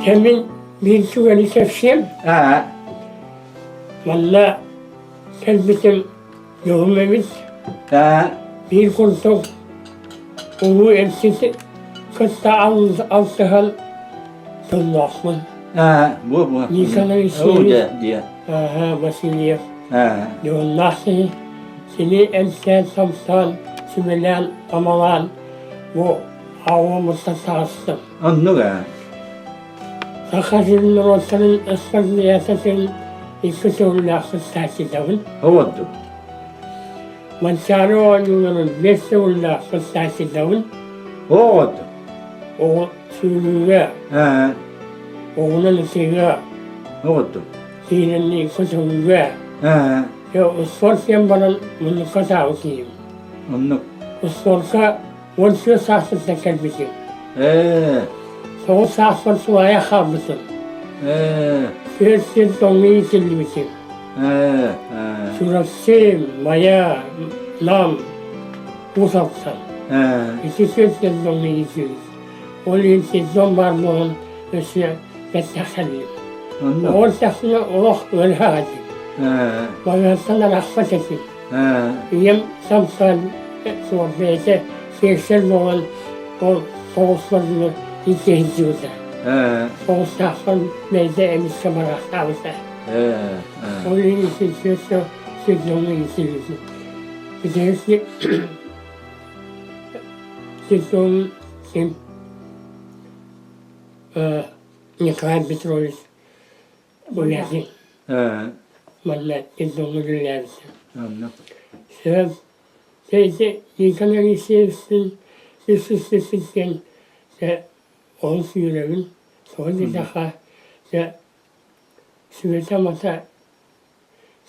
Дьэ мин биир түгэни кэпсиэм. Аа. Манна кэлбитим дьолум эбит. Аа. Биир курдук улуу эмчити кытта алтыһан дьоллоохпун. Аа, бу бу. Николай Алексеевич. Дьэ, Аа, Васильев. Аа. Дьоллоох киһи. Кини эмтээн томтоон, сүбэлээн, амалаан бу аҕабыттан таҕыстым. Оннук аа. Саха сирин норуоттарын ассамблеятын икки төгүллээх кыттааччытабын. Оҕордук. Манчаары оонньууларын биэс төгүллээх кыттааччытабын. Оҕордук. Оҕо сүүрүүгэ, Аа. оҕунан ытыыга, Оҕордук. киирэнни көтөҕүүгэ, Аа. дьэ успуорт диэн баран муннукка таабы киирим. Оннук. Успуорка 14 сааспыттан кэлбитим. Ээ. Тоҕус сааспар тулаайах хаалбытым. Ээ. Түөрт сир тоҥҥо иитиллибитим. Ээ. Ээ. Чурапчы, Майа, Нам, Уус Алдан. Ээ. Ити түөрт сир тоҥҥо иитиллибит. Ол иһин сезон баар буолан өссө бэртэх саныыбын. Оннук. Ол тахсына олох ыарыһах этим. Ээ. Балыһаттан арахпат этим. Ээ. Ийэм самсаан суох бэйэтэ фельдшер буолан ол тоҕуспар илдьэ сылдьыбыта. Ээ. Тоҕустаахпар бэйэтэ эмискэ бараахтаабыта. Ээ. Ээ. Ол иһин сир сир дьоҥҥо иитиллибитим. Ити Сирдьон син Николай Петрович Гулякин Ээ. манна сирдьоҥҥо үлэлээбитэ. Оннук. Сөп. Дьэ ити Николай Алексеевичтыын үс диэн дьэ олус үөрэбин. Тоҕо диэтэххэ дьэ сүбэтэ-амата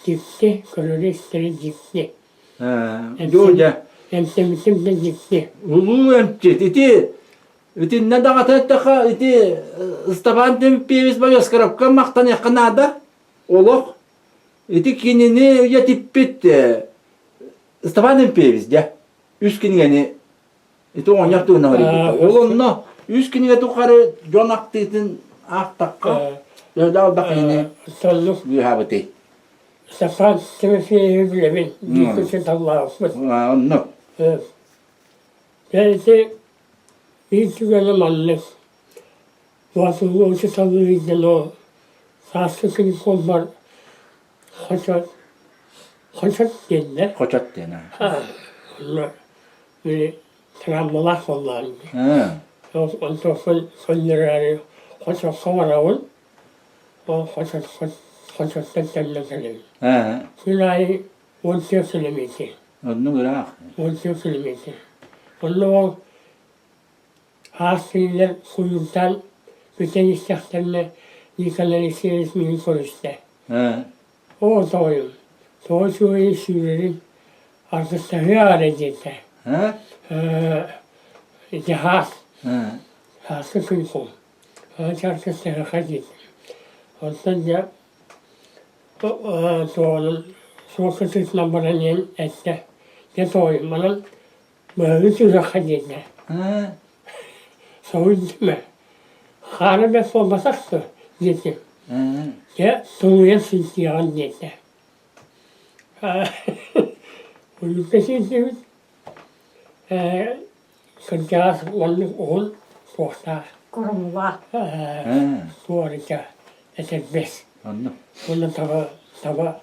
дьикти, көрөрү-истэри дьикти. Ээ. Дуу дьэ. Эмтэммитим да дьикти. Улуу эмчит ити итиннэ даҕата эттэххэ ити Ыстапаан Тимпиевич Боёскоровка махтаныахха наада. Олох ити кинини үйэтиппит Ыстапаан Тимпиевич дьэ үс кинигэни ити оҕонньор туһунан суруйбута. Ол онно үс кинигэ тухары дьон ахтыытын аахтахха төһөлөөх элбэх киһини Соннук быыһаабытый? Степан Тимофеевы билэбин, биир күн таллаабыппыт. Онно. Дьэ ити биир түгэнэ маннык. Уотугу учууталлыы илдьэн ол сааскы телефоммар хочот хочот диэннэр. Хочот диэн аа. Онно били травмалаах буоллаҕым дии. Онтон көннөрөөрү хочокко барабын. Ол хочот хочоттон төннөн кэлэбин. Күн аайы 14 километр. Оннук ыраах. 14 километр. Онно ол Аас кинилэр куйуурдаан бүтэн истэхтэринэ Николай Алексеевич миигин көрүстэ. Оо, тоҕойум, тоҕо үчүгэйин сүүрэрин аргыстаһыа эрэ диэтэ. Ити хаас, хааска күн кум. Аргыстаһыаха диэтэ. Онтон дьэ туоҕунан суол кытыытынан баран иһэн эттэ, дьэ тоҕойум, манан Быһыгы сүрэххэ диэтэ. Соһуйдум Хаара бэрт буолбатах дуо диэтим. Дьэ, тулуйан сылдьыаҕын диэтэ. Уллукка сылдьыбыт кырдьаҕас уонна уһун суохтаах. Курумулаах. Туората этэрбэс. Онно. Уонна таба таба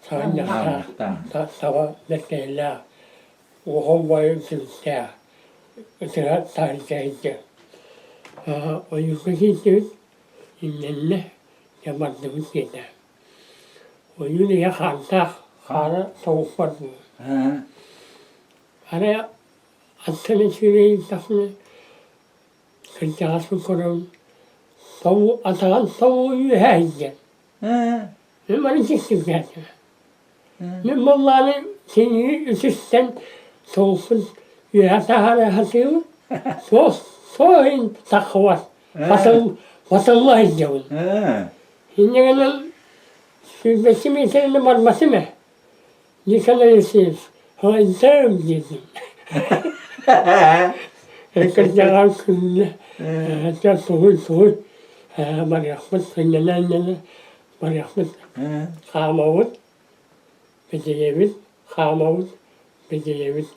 Саҕынньахтаах, таба бэркэһэлээх, уоһун бойун сүрдээх, ытыһа таһырдьа сылдьар. Ойуурга киирдибит, иннэннэ, дьэ бардыбыт диэтэ. Ойуун ийэ хааннаах, хаара тоҕуппат буолла. Арай аттан үчүгэй иһиттэхпинэ, кырдьаҕаспын көрөн, тоҕу атаҕын тоҕу үөһэ сылдьар. Мин маны дьиктиргээтим. Мин буоллаҕына кинини үтүстэн соҕуспун үөһэ таһаара сатыыбын. Суох, суох иһин таххыбат. Батылла сылдьабын. Инньэ гынан сүүрбэччэ миэтэрэни барбатым ээ. Николай Алексеевич, һайдам диэтим. Кырдьаҕас күннэ, тугуй, тугуй. Барыахпыт, сынньана-сынньана барыахпыт. Хаамабыт, бэдьэйэбит, хаамабыт, бэдьэйэбит.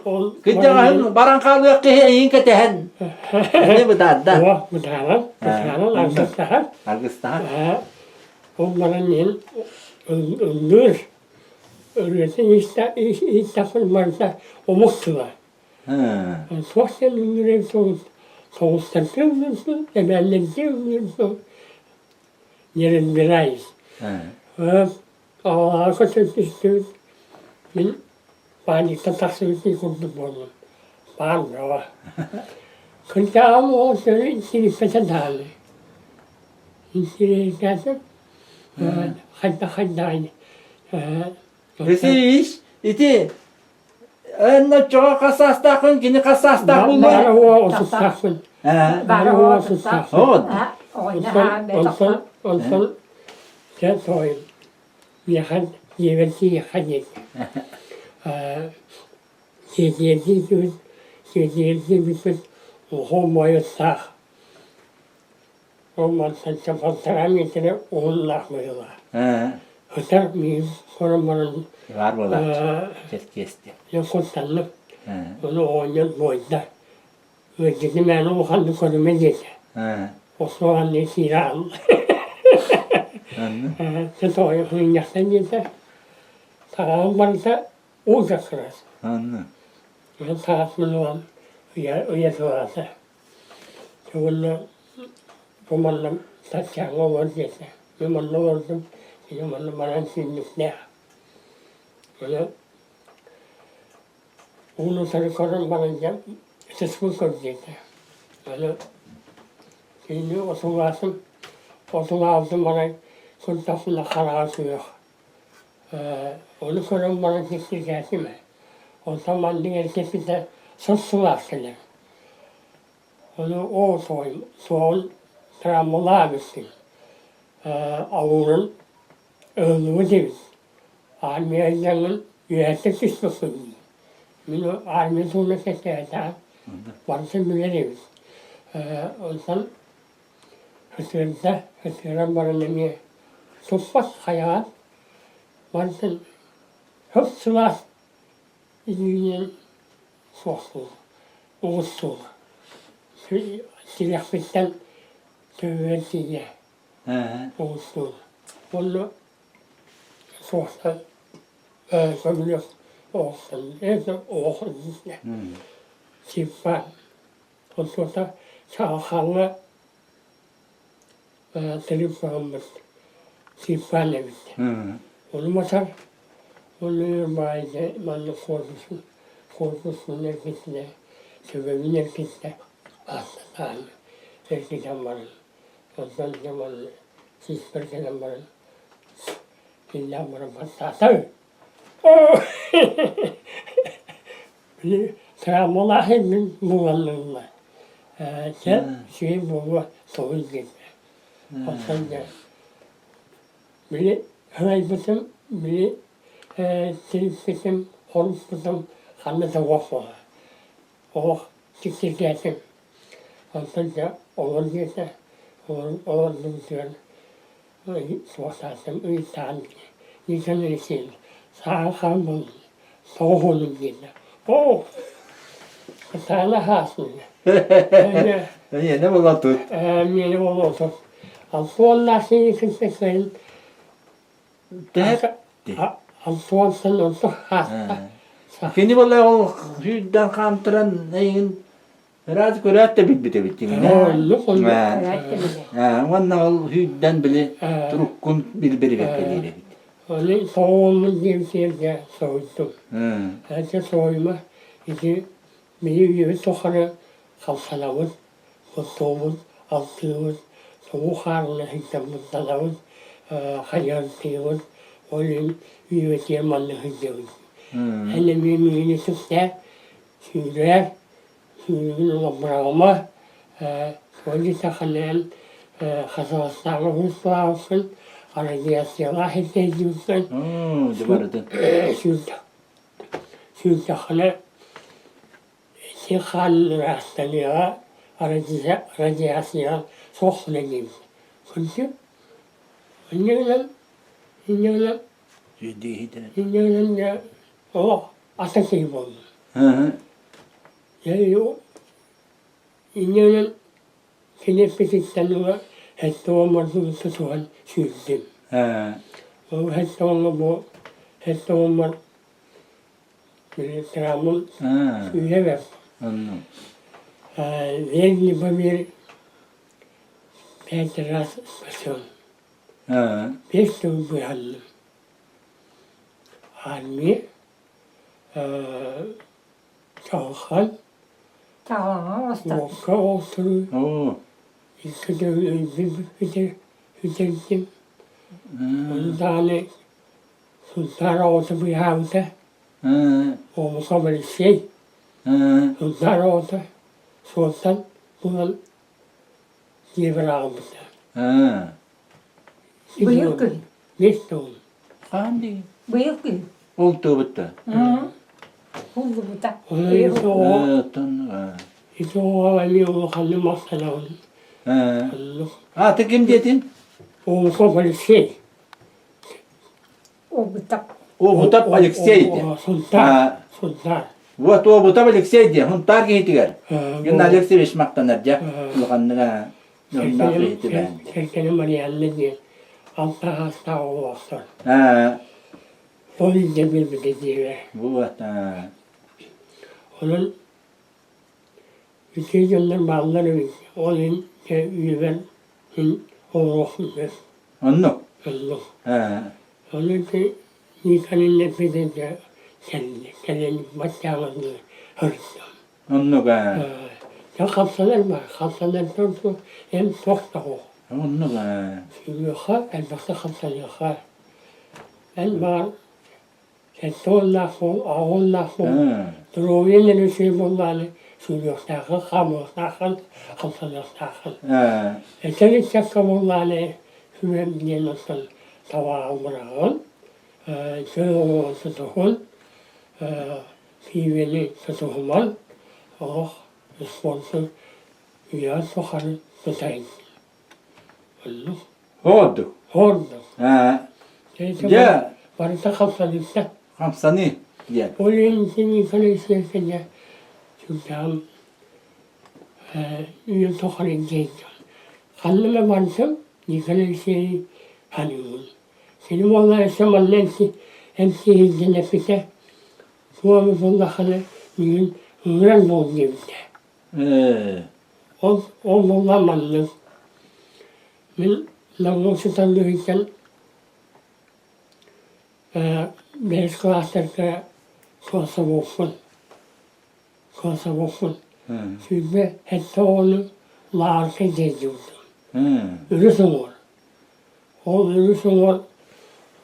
Ол Кырдьаҕаһын баран хаалыах киһи эйигин кэтэһэн. Ини бытаарда. О, бытааран, бытааран аргыстаһар. Аргыстаһар. Ол баран иһин ыллыыр. Ырыатын иһиттэхпин барыта омук тыла. Суох сен ыллыыр соҕустарга ыллыырбын, эбээллэргэ ыллыырбын не разбираюсь. Аҕалааҕы көтөн түстүбүт, мин паниктан тахсыбыт курдук буоллум. Баар бөҕө. Кырдьаҕам оҕо сөрү сириппэтэ даҕаны. Интириэһиргээтим, хайдах-хайдаҕый Васильевич, ити эн оччоҕо хас саастааххын, кини хас саастаах буолла? Баара уо отуттаахпын. Баара уо отуттаахпын. Онтон, онтон, дьэ тоойум, миэхэ дьиэбэр тиийиэххэ диэтэ. Сиэтиэрдии түһүн, сиэтиэрдии бүппүт оҕо мойуттаах. Ол мантан балтараа миэтэрэ уһуннаах быһыылаах. Ытар миигин көрөн баран Баар буолааччы, чэркиэстэ. Дьэ куттанным. Ону оҕонньор буойда. Ыалдьыты мээнэ улаханнык көрүмэ диэтэ. Охсуоҕанныы киирэ аалла. Дьэ тоҕойо мунньахтан диэтэ. Таҕаҕым барыта уу дьаккырас. Мин таҕаспын ылан ыйа сылаата. Уонна бу манна Татьяна олор диэтэ. Мин манна олордум, кини манна баран сүүннүктээх. Онон Ууну утары көрөн баран дьэ сыспын көр диэтэ. Аны кинини отулаатым, отулаабытым арай курдахпына хараҕа күөх. Ону көрөн баран дьиктиргээтим ээ. Онтон маннык эргиппитэ сыл сылаас кэлэр. Ону оо тоҕой суоҕун травмалаабыппын. Ауырын ыһыллыбыт эбит. Армия дьаҥын үөһэттэн түспэппин дии. Мин армия туһунан кэпсээтэҕим, барытын билэр эбит. Онтон ытыырда, ытыыран баран эмиэ туппат хайаҕас, барытын сып-сылаас илиинэн суох суола, угус суола. Тирэхпиттэн төбөбөр тиийэ угус суола. Уонна Суохтан көмүлүөк оҕустан оҕо типа онтуота чаҕылхаҥҥа телефоммут типпаан эбит. Ону матар ону баайда манна корпусын корпусын эргитинэ төбөбүн эргиттэ аастатаан эргитэн баран онтон дьэ манна сиспэр кэлэн баран Иллээх баран баттаатаҥ. Били травмалаах мин буланнылла. Чэ, үчүгэй буолуо тоҕус диэтэ. Онтон дьэ били ылайбытым, били тириппитим, хоруппутум ханна да уох буолар. Оһох дьиктиргээтим. Онтон дьэ олор диэтэ, олордубутугар суохтаатым ыйытаан Никон Алексеевич саҥа хаан буоллун тоҕо диэтэ. Оо, саана хаасмын. Миэнэ буолуо тут. Миэнэ буолуо тут. Алтуоннаах сини кытта кыайын Алтуонтан ордук хааста. Кини буолла ол сүүрдэн хаамтаран эйигин Ыраас көрөөт да билбит эбит дьиҥинэ. Оннук оннук. Уонна ол сүүрдэн били туруккун билбэрибэккэлиир эбит. Аны соҕуоммун диэн сиэргэ соһуйдум. Эчэ соһуйма ити били үйэбит тухары хамсанабыт, оттуубут, алтыыбыт, тоҥуу хаарынан сылдьаммыт, хайыһардыыбыт, ол иһин үйэбитигэр манна сылдьабыт. Эн эмиэ миигин үтүктээ, сүүрээр, сүүрүүгүн олорбураҕыма, ол диэтэххинэ Казахстаҥҥа уһуктаабыккын, радиациялаах сирдэйдиибиккин, сүүрдэххинэ ити хаан ыраастаныаҕа, радиацияҕа. Суох гына диэбит. Кырдьык, инньэ гынан, инньэ гынан, инньэ гынан дьэ олох атын киһи буоллум. Дьэ инньэ гынан кини эппититтэн ыла 70 мордугу тутуһан сүүрдүм. Ол 70-ҥа бу 70-мар травмам сүүрэ бэрт. Верь не поверь, пять раз спасен. Биэс төгүл быыһанным. Армия, Чаҕылхан, уокка оҕустарыы, икки төгүл өлбүт бүтэрдим. Ону даҕаны Сунтаар оҕото быыһаабыта. Омуков Алексей Сунтаар оҕото суолтан булан дьиэбэр аҕалбыта. Быйыл күн. Биэс төгүл. Хаан дии. Быйыл күн. Ол тыыбытта. Буллубута. Ити оҕо эмиэ улаханнык махтанабын. Ааты ким диэтин? Омуков Алексей. Обутап. Обутап Алексей диэн. Сунтаар. Сунтаар. Вот Обутап Алексей диэн Сунтаар киһитигэр. Геннадий Алексеевич махтанар дьэ. Улаханныга Кэргэним Марианна диэн алта саастаах оҕолоохтор. Ол илдьэ биэрбитэ диэбэ. Вот. Онон үчүгэй дьоннор бааллар эбит. Ол иһин дьэ үйэбэр мин олоруохпун сөп. Оннук. Оннук. Ону ити Николай эппитэ дьэ кэллэ. Кэлэн баччааҥҥа дылы сырыттым. Оннук аа. Дьэ хамсанар баар, хамсанартан эн туох да суох. Оннук аа. Сүрүөххэ, элбэхтик хамсаныахха. Эн баар 70-уоннаах буол, 80-уоннаах буол, доруобуйаҥ эрэ үчүгэй буоллаҕына сүүрүөхтээххин, хаамыахтааххын, хамсаныахтааххын. Эдэр ыччакка буоллаҕына сүбэм диэн оттон табааҕы быраҕын, чөл олоҕу тутуһун, пиибэни тутуһуман, олох спорту үйэ тухары тутайын. Оннук. Ордук. Ордук. Дьэ. Барыта хамсаныыта. Хамсаныы диэн. Ол иһин Николай Сергеевич сүрдээҕим үйэ тухары диэн Ханна да барсам Николай Алексеевич саныыбын. Кини буоллар өссө манна эмтиирдэн эппитэ, туом буоллаххына миигин ыҥыран буол диэбитэ. Ол ол буолла маннык. Мин Намҥа сытан үһүттэн бэһис кылаастарга кылассабыппын. Кылассабыппын. 27 оҕону лааҕырга дьиэлдьибитим. Өрүс уҥуор. Ол өрүс уҥуор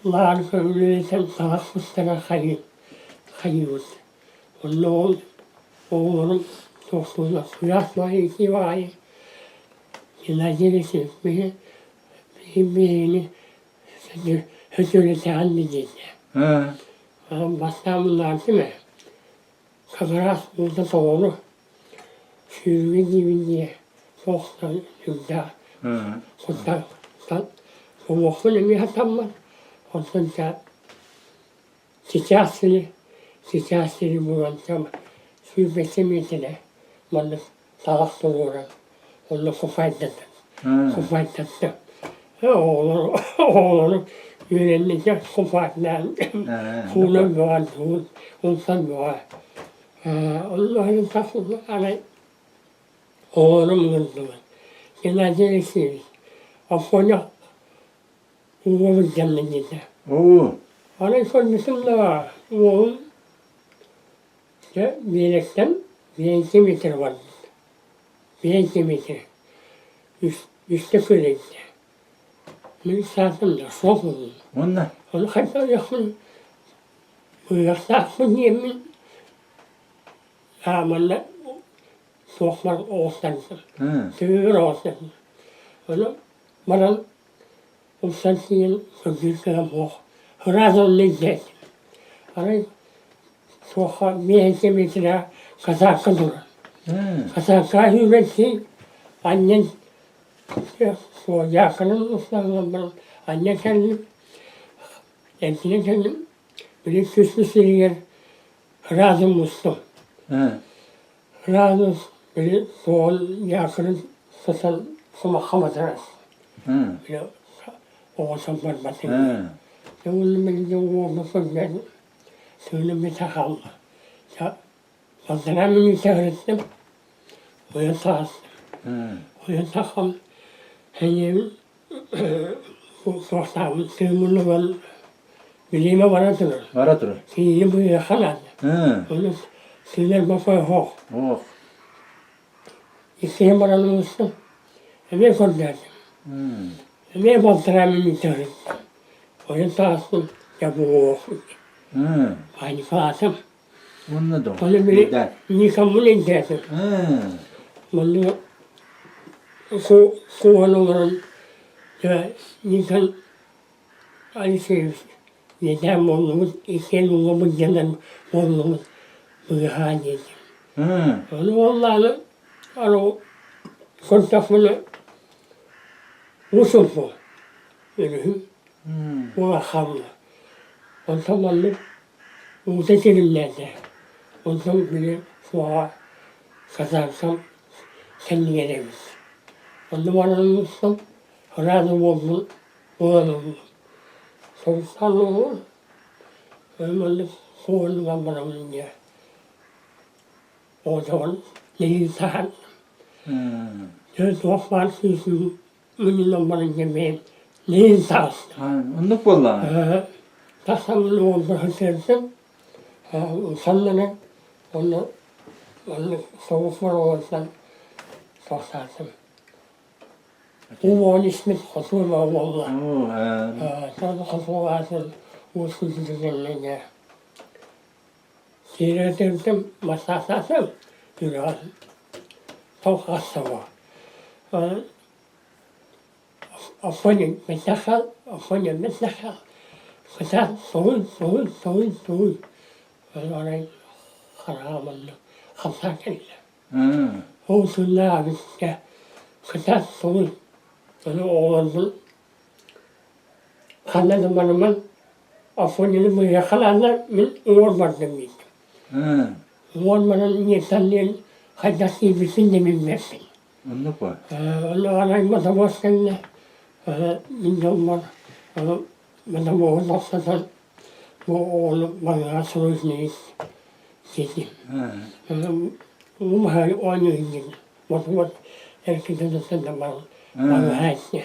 лаарга үлэлэтэн таҥас быстара хайыы хайыыбыт. Онно ол оҕолорум туохтууллар куйаас баҕайы итии баҕайы Геннадий Алексеевич биһигини сөтүөлэтэҕин диэтэ. Бастаан муннаартым ээ. Как раз уута толору сүүрүүгэ диибин диye туохтан сүрдээх куттан уҥуохпун эмиэ сатаммат. Онтон чэ сейчас сири сейчас сири булан 107 миэтэрэ маннык талах туруоран онно куфайдатан куфайдатта оҕолору оҕолору үөрэнничэ куфайдаан хуунан бөҕөн хуун умсан бөҕө онно иһин тахсыбыт арай оҕолорум ыҥырдылар Геннадий Алексеевич Афоня уолун дьэммин диэтэ арай көрбүтүм да уолум Дьэ, биэрэктэн биэнсийэ метр барбыт. Биэнсийэ метр. Үстэ күрэйдэ. Мин саатым да суох буоллум. Уонна? Ону хайдах ылыахпын быыһыахтаахпын диэммин манна суохпар оҕустардым. Төбөбөр оҕустардым. Ону баран умсан тиийэн көрдүүр кыһам суох. Ыраас онно илдьээтим. Арай Суохха миэһинчэ миэтэрэ казака турар. Казака сүүрэн анньан Дьааканын устан баран анньа кэллим, эмтэнэ кэллим, били түспүт сиригэр разум мустум. Разум били суол дьааканын сытан сумахха батарас. Били оҕотон барбатын. Дьэ уонна мин уолба сылдьан сыыным бүтэ хаалла. Балтараа мүнүүтэ сырыттым, ойон таҕыстым. Ойон тахсан эйиэбин суохтаабын тыыммын ылан билиимэ бара турар. Бара турар. Кинини быыһыахха наада. Ону сыылар боппой оһох. Ох. Иккиһин баран ылыстым. Эмиэ көрдөөтүм. Эмиэ балтараа мүнүүтэ сырыттым. Ойон таҕыстым, дьэ буолуох. Паникалаатым. Уонна да Ону били Никоммун өйдөөтүм. Манна кууһан олорон дьэ Никон Алексеевич ийэтээн буоллубут, иккиэн ууга былдьанан буоллубут быыһаа диэтим. Ону буоллаҕына аны көрдөхпүнэ уу чуумпу өрүһүм уола хаалла. Онтон маннык Уута тириллээтэ, онтон били суоҕа казаркам кэннигэр эбит. Онно баран устан ыраах буолбут буолан ыллым. Соҕустаан ыллым, маннык суолунан барабын дьэ оҕотоҕун нэһиилэ таһаардым. Дьэ туох баар күүһүм мунньунан баран дьэ бэйэм нэһиилэ таҕыстым. Оннук буоллаҕа. Тахсаммын уолбаһын сэрдим, саннанан уонна маннык соҕус боруонсан тохтоотум. Уу испит хотуо буолла. Хотуолаатын уускутутун Сиэрэтирдим, массаастаатым, үрэҕин тоҕо Афоня Митаха, Афоня Митаха, кытаат сугун, сугун, сугун, сугун арай хараҕа манна хамсаан кэллэ. Ол сыллаабыкка кытаат сугун, ону оҕолорбун ханна да барыман Афоняны быыһахалааннар мин уҥуор бардым диэтим. Уҥуор баран ийэтэн хайдах киирбиппин да билбэппин. Оннук ба? Онно арай мотовоз кэллэ. Мин дьоммор мотовоһу тохтотон бу оҕону балыыһаҕа суруйсунугут диэтим. Умаһай оонньуу иһин мотовоз эркинтэн тахсан баран балыыһа эттэ.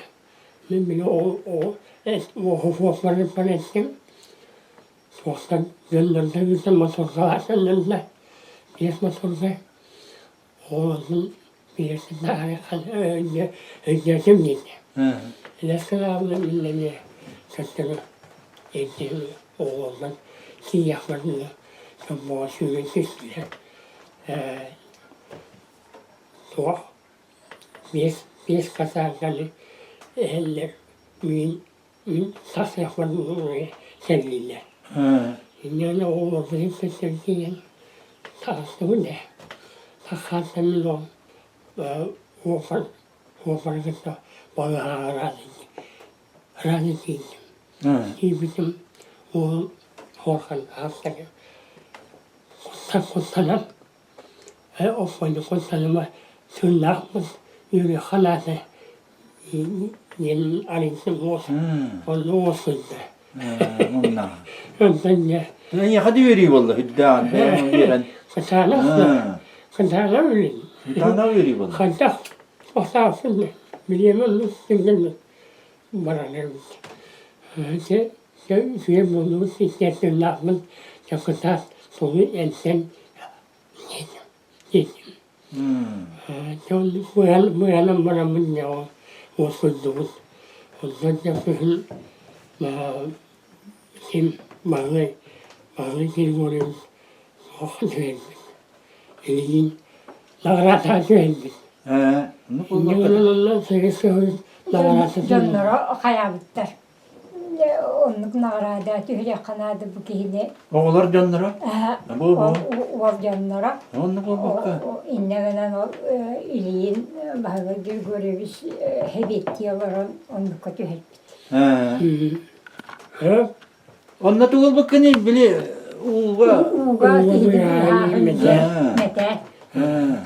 Мин били ол уоһу эттим. Суохтан дьоннордон ыытан моторгаҕа биэс моторга Оҕолорбун өйдөөтүм диэтэ. Илэс санаабынан мин эмиэ төттөрү илдьиһим оҕолорбун тиийиэхпэр чомбоҕо сүүрэн түстүлэр. Туох биэс биэс касаарканы эһэллэр миин мин тахсыахпар сэллииллэр. Инньэ оҕолорбун төттөрү тиийэн таҕыстыбын ээ. Тахсааттан мин ол уопар уопары кытта балыыһаҕа ыраата тиийдим. Тиийбитим уолум уорхан аахтара куттанан ээ оппойду куттаныма тыыннаахпын үөрүөххэ наада диэн арыйдым уол онно уоскуйда. Онтон дьэ Эйиэхэ да үөрүү буолла үрдээн бэйэҥ үөрэн. Кытаанах кытаанах үлүн. Кытаанах үөрүү буолла. Хайдах тохтоохпун билиэмэ оннук сылдьан баран эбит. Дьэ үчүгэй буоллубут ситиэтиннээхпин дьэ кытаат сугу эмсэн диэтим. Дьэ оннук быһан бараммын дьэ уоскуйдубут. Онтон дьэ күһүн ким Баһылай Баһылай Григорьевич туохха түһэрбит. Илигин наҕараатаҕа түһэрбит. Дьонноро хайаабыттар. Оннук наҕараада түһэриэххэ наада бу киһини. Оҕолор дьонноро? Бу бу. уолдьаннара. Оннук буолбакка. Иннэ гынан ол Ильин Баһылай Григорьевич хэбиэттии олорон оннукка түһэрбит. Онно тугулбуккыный били ууга Ууга киһини быыһааһын диэн мэтээ.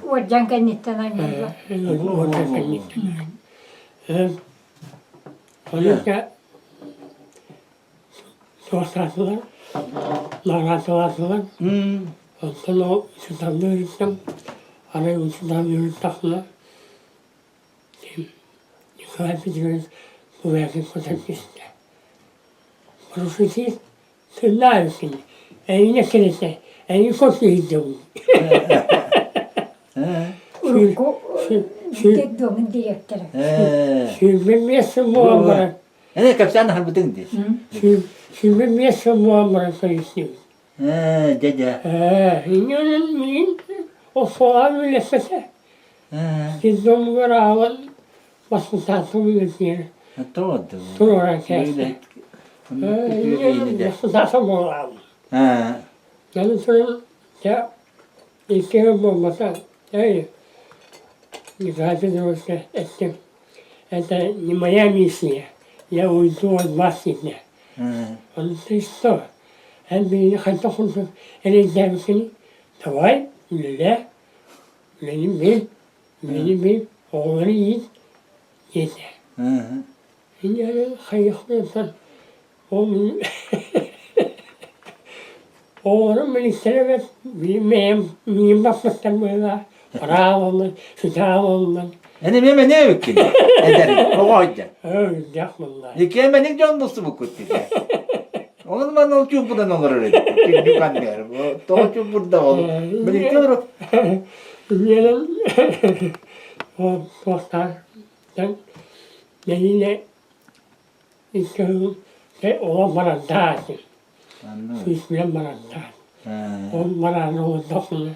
Уордьан кэнниттэн анньылла. Уордьан кэнниттэн. Онука суохтаатылар, наҕараадалаатылар. Онтон ол учууталлыы ыыттым. Арай учууталлыы ыыттахпына Николай Петрович Курякин көтөн түстэ. Профессист сыннаа эбиккин, эйигин эккирэтэ, эйигин хос иһирдьэбин. Урукку детдомун дириэктэрэ. 25 сыл буолан баран Эне кэпсээн аһарбытыҥ дии. 25 сыл буолан баран көрүстүбүт. Ээ, дьэ дьэ. Ээ, инньэ миин оскуолаҕа үлэлэспэтэ. Ээ. Детдомугар аалан баспытаатым үлэтигэр Тоҕо туруоран кээстэ. Ээ, баспытаатым буолаам. Ээ. Аны туран, дьэ, икки буолбата. Эй, Николай Петровичка эттим. Это не моя миссия. Я уйду от вас диэтэ. Ону ты что? Эн биһиги хайдах курдук эрэйдээбиккиний? Давай, үлэлээ. Үлэни бил, үлэни бил, оҕолору иит диэтэ. Инньэ хайыахпын ол оҕолорум билиттэрэ бэрт бэйэм миигин баппыттар быһыылаах бараалаллар сытаалаллар Эн эмиэ мэниэ эбиккин эдэр оҕо сылдьан. Өлдөх мунна. Иккиэн мэник дьон булсубуккут дии. Онон манна ол чуумпудан олорор эбит. Күндү каннер. Тоҕо чуумпурда ол. Биликки олорор. Үөрэн ол туохтаах нэһиилэ икки оҕо барардаах сүүсүнэн барардаах. Ол бараан олордохпуна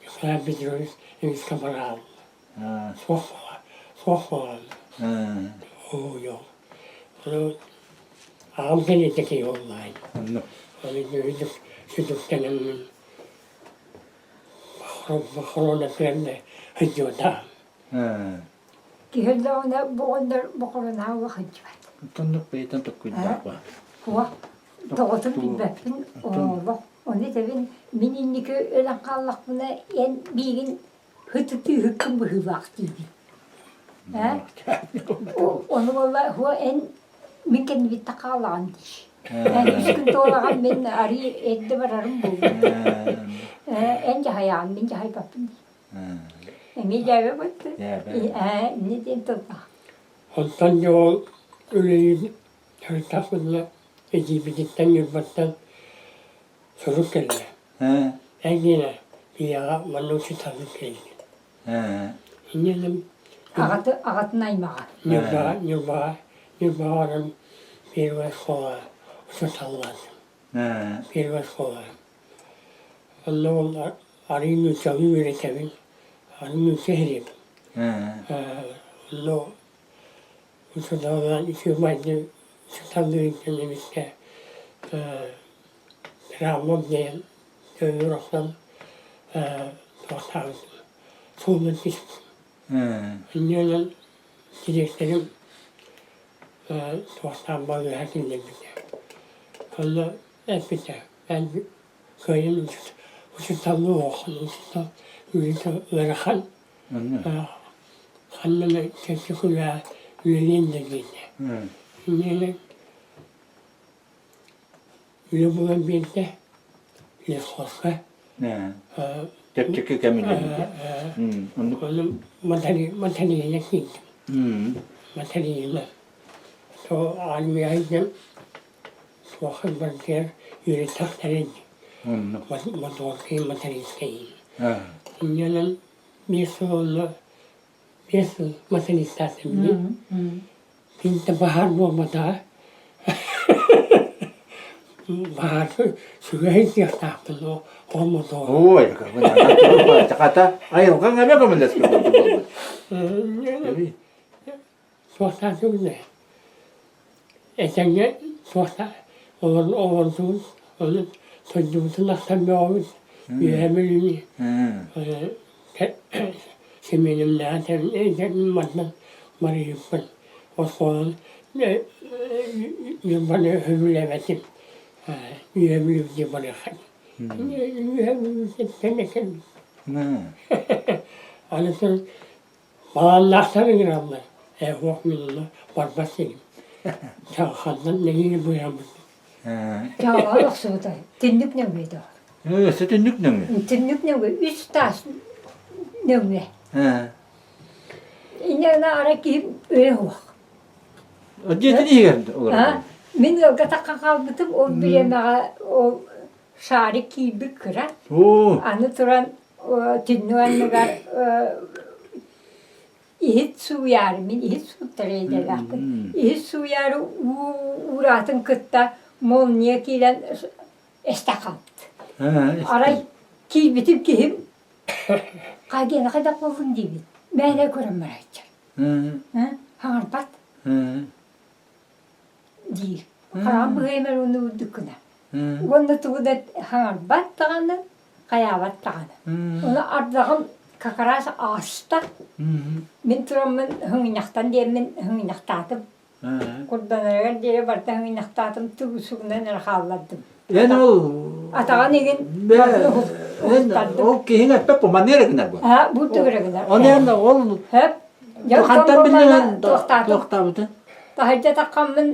Николай Петрович эмискэ бараалла. Суох суох буолан. Оо, ону аҕам кэнниттэн киһи буоллаҕай. Ону сүтүктэнэммин бохоруона күрэннэ сылдьыбатаҕым. Киһи өллөҕүнэ боҕоннор бохоруонаҕа сылдьыбат. Оннук бэйэтин токкуйдаах ба. Уо, тоҕотун билбэппин олох. Ону этэбин мин инники өлөн хааллахпына эн миигин һытытыыһыккын быһыылаах диибин. Ээ? Ону буолла һуо эн мин кэннибиттэн хаалаҕын диир. Эн үс күн туолаҕын мин арыы эрдэ барарым буолуо. Ээ эн дьаһайаҕын мин дьаһайбаппын диир. Эмиэ дьээбэ бытты. Ээ инньэ диэн тыллаах. Онтон дьэ ол үлэлиир сырыттахпытына эдьиийбититтэн Ньурбаттан сурук кэллэ. Эн диэнэ ийэҕэ манна учууталлык кэлбит. Инньэ Аҕаты аҕатын аймаҕа. Ньурбаҕа Ньурбаҕа Ньурбаҕа баран первая школа учууталлаатым. Первая школа. Онно ол арыы нууччалыы үөрэтэбин, арыы нуучча иһириэбин. Онно учууталлаан үчүгэй учууталлыырыттан эмискэ травмам диэн төбөбөр охсон туохтаабытым, суолунан түспүтүм. Инньэ дириэктэрим туохтаан балыыһа киллэрбитэ. Онно эппитэ, эн кыайан учууталлыы оһоххун, учуутал үлэтэ ыарахан, ханна эмэ чэпчэки үлэҕэ үлэлиэн да диэтэ. Инньэ үлэ булан биэрдэ, лесхозка. Чэпчэки кэмилэргэ. Ону матарыйна киирдим. Матарыйна. То армия сылдьан суохха барытыгар үөрэттэхтэрэ дии. Мотуоркай мотористкай. Инньэ биир сыл онно биэс сыл мотористаатым дии. Биирдэ баһаар буолбатаҕа. Баһаар сүгэһин сыахтаахпын ол мотуор. Ой, хата айылҕаҥ эмэ көмөлөспүт буолбут. Суохтаатыбын ээ. Этэҥҥэ суохта олордубут, ону сылдьыбытын ахтан бөҕөбүт. Үөһээ Бүлүүнү Семеновнаҕа манна барыйыппын оскуоланы Ньурбаны сөбүлээбэтим Үөһээ Бүлүүгэ барыахха Үөһээ Бүлүүттэн Аны Балааннаахтар ыҥыраллар, ээ суох мин онно барбат сирим. Хантан нэһиилэ быыһаммыт. Чаҕаҕа охсубута. Түннүк нөҥүө доҕор. Өссө түннүк нөҥүө? Түннүк нөҥүө үс таас нөҥүө. Инньэ гына арай киһим өйө суох. Дьиэтин иһигэр олорор. Мин ыалга таххан хаалбытым ол бириэмэҕэ ол шарик киирбит кыра. Аны туран түннүк анныгар иһит сууйаары, мин иһит сууттара идэлээхпин. Иһит сууйаары уу уураатын кытта молния киирэн эстэ хаалбыт. Арай киирбитим киһим хайдах хайдах буоллун диибин. Мээнэ көрөн барааччы. Хаҥарбат. диир. Хараҕым быһыймар уонна үрдүк гына. Уонна тугу да хаҥарбат даҕаны, хайаабат даҕаны. Ону ардаҕым как раз ааста. Мин тураммын һыҥынньахтан диэммин һыҥынньахтаатым. Курданарыгар диэри барыта һыҥынньахтаатым, тугусугунан эрэ хааллардым. Эн ол Атаҕын игин барытын уһуктардым. Ол киһиҥ эппэт бу маннык эрэ гынар бу. Аа, бу түгэрэ гынар. Оны эн ол Хөп. хантан биллэн туохтаабыты? Таһырдьа таххаммын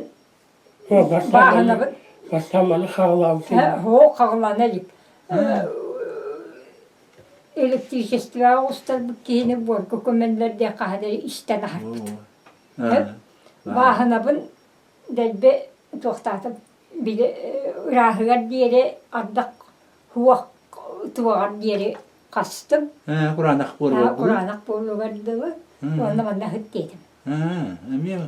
бааһынабын. Бастаан маны хаҕылаабытым. Һоо, хаҕылана илик. Электричествоҕа оҕустарбыт киһини буорга көмөллөр диэн хаһан эрэ истэн аһарбыт. Бааһынабын дэлби туохтаатым били ырааһыгар диэри ардах хуох туоҕар диэри хастым. Кураанах буолугар Кураанах буолугар дылы уонна манна ыһыт диэтим. Эмиэ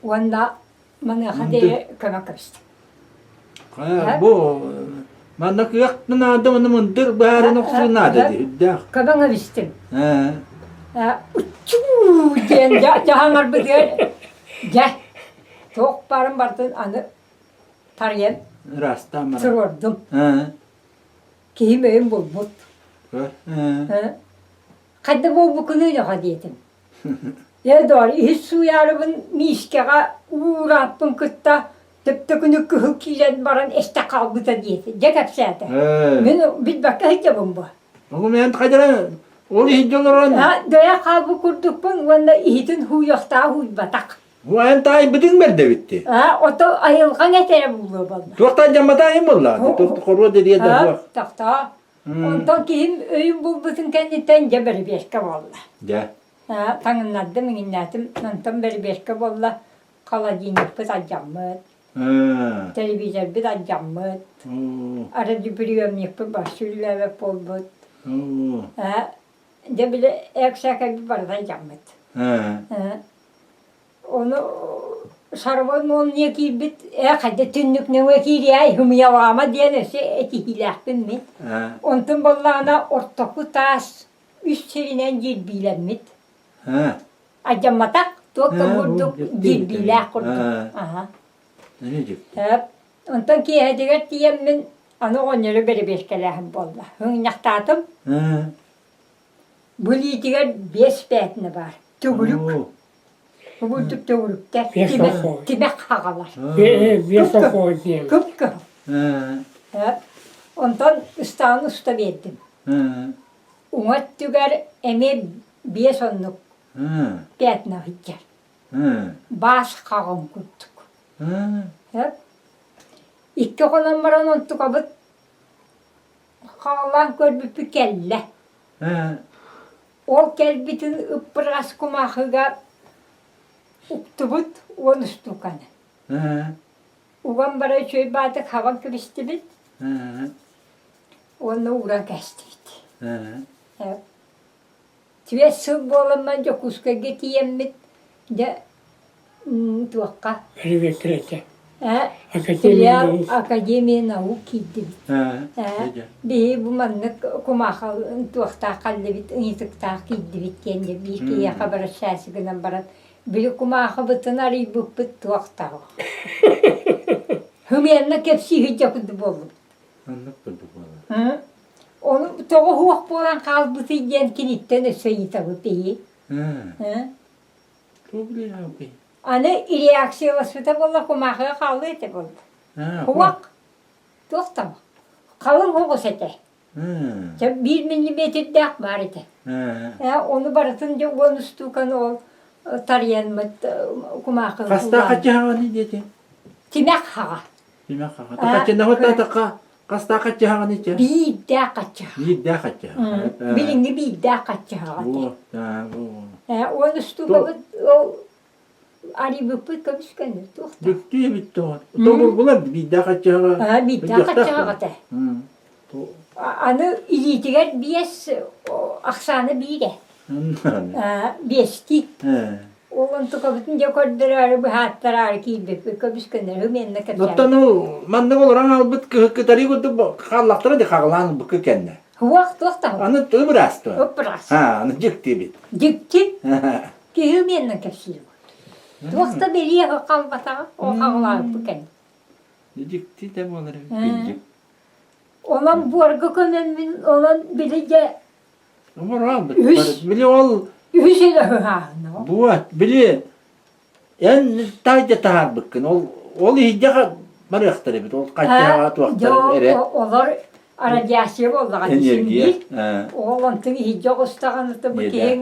Уонна маныаха диэри көмө көрүстүм. Бу манна кыах наада, уонна мындыр баарын охсуу наада дии, үрдээх. Көмөҥ эбистим. Уччуу диэн дьаһаҥарбытыгар дьэ туох баарын барытын аны тарыйан Ырастаан баран. туруордум. Киһим өйүн булбут. Хайда буолбуккунуй доҕо диэтим. Ээ, доор, иһит сууйаарыбын миискэҕэ уурааппын кытта төптөкүнү кыһыл киирэн баран эстэ хаалбыта диэтэ. Дьэ кэпсээтэ. Мин билбэккэ сылдьабын бу. Ону мен хайдара ол иһит олорон Дөйө хаалбыт курдукпун уонна иһитин хууйахтаа хууйбатах. Бу эн таайбытыҥ бэрдэбитти. Аа, ото айылҕаҥ этэрэ буолуо буолла. Туохтан дьамматаайым буолла? Хоруо дириэ да Тохтоо. Онтон киһим өйүн булбутун кэнниттэн дьэ бэрэбиэркэ буолла. Дьэ. Таҥыннардым, иҥиннээтим, онтон бэрэбиэркэ буолла, холодильникпыт алдьаммыт, телевизорбыт алдьаммыт, радиоприемникпыт вообще үлэлээбэт буолбут. Дьэ били эксэкэбит барыта алдьаммыт. Ону шаровой молния киирбит, ээ хайда түннүк нөҥүө киириэй, һымыйалаама диэн өссө этиһиилээхпин мин. Онтун буоллаҕына ортоку таас үс сиринэн дьирбиилэммит. Алдьамматах, туох да курдук дьирбиилээх курдук. Аха. Онтон киэһэтигэр тиийэммин аны оҕонньору бэрэбиэркэлээһин буолла. Һыҥньахтаатым. Бу илиитигэр биэс пятна баар. Төгүрүк. Бу курдук төгүрүктэр тимэх, тимэх хаҕалар. Кып-кыһыл. Онтон ыстаан уста биэрдим. Уҥа өттүгэр эмиэ биэс оннук пятна сылдьар. Баас хаҕын курдук. Икки хонон баран онтукабыт хаҕалаан көрбүппүт кэллэ. Ол кэлбитин ыппырҕас кумаахыга уктубут уон устууканы. Уган бара үчүгэй баатык хабан кэбистибит уонна ууран кээстибит. Түөрт сыл буоламмын Дьокуускайга тиийэммит, дьэ туохха? Привет, Филиал Академия наук киирдибит. Биһи бу маннык кумаахал туохтаах халлыбыт, ыйытыктаах киирдибит диэн дьэ биир киһиэхэ барасчаасы гынан баран били кумаахыбытын арыйбыппыт туохтаах. Хымыанна кэпсииһи дьэ курдук буоллубут. Оннук курдук буолла. Ону тоҕо суох буолан хаалбытый диэн киниттэн өссө ыйытабыт биһи. Аны реакцияласпыта буолла кумаахыга хаалыа этэ буолла. Кумах туох да халыҥ оҕус этэ. Чэ биир миллиметрдээх баар этэ. Ону барытын дьэ уон устууканы ол тарыйаммыт кумаахыга Хастаах хаччыһаҕаный диэтиҥ? Тимэх хаҕа. Тимэх хаҕа. Хаччынаҕыт таатахха хастаах хаччыһаҕаный чэ? Биирдээх хаччыһаҕа. Биирдээх хаччыһаҕа. Билиҥҥи биирдээх хаччыһаҕа этэ. Уон устуукабыт ол арыйбыппыт көмүскэнэр туох да. Бүктүү эбит тоҕо. Тобургулар биирдээх хаччыһаҕа. Биирдээх хаччыһаҕа этэ. Аны илиитигэр биэс ахсаана биирэ. Биэстии. Ол онтукабытын дьэ көрдөрөөрү быһааттараары киирбиппит көмүскэнэр ымиэннэ кэпсээн. Оттон ол маннык олорон хаалбыт кытарыы курдук хааллахтара ди хаҕылаан ылбыкка кэннэ. Хуах туох да. Аны ыбыраас дуо? Ыпыраас. А, аны дьикти эбит. Дьикти. Киһи ымиэннэ кэпсиир. Туох да бэлиэ хаалбатаҕа ол хаҕылаабыт кэннэ. Дьикти да буолар эбит билдьик. Онон буорга көмөммүн, онон били дьэ Үһүс били ол үһүс элэ ыһааһына. Буот били эн таайда таһаарбыккын ол ол иһийдэх барыахтар эбит ол хаччаҕа туохтар эрэ олор радиация буоллаҕа энергия ол онтун иһийдэ оҕустаҕына бу киһиҥ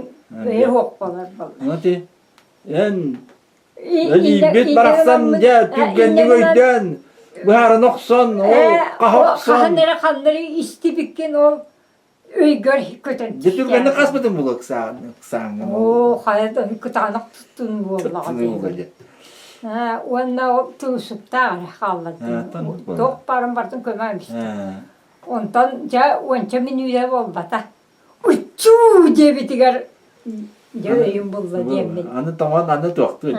өйө суох буолар буолла эн Өлүйбүт барахсан дьэ түргэнник өйдөөн быһааран охсон ол хаһа охсон хаһан эрэ ханнары истибиккин ол өйгөр көтөн Дьэ түргэнник хаспытын була ыксааҥҥын Оо, хайа кытаанах туттун буоллаҕа дии. Уонна ол тылсыктаах эрэ хааллардым. Туох баарын барытын көмө эмистим. Онтон дьэ уонча мүнүүтэ буолбата. Уччуу диэбитигэр дьэ өйүм булла диэммин. Аны тоҥон аны туохтуур.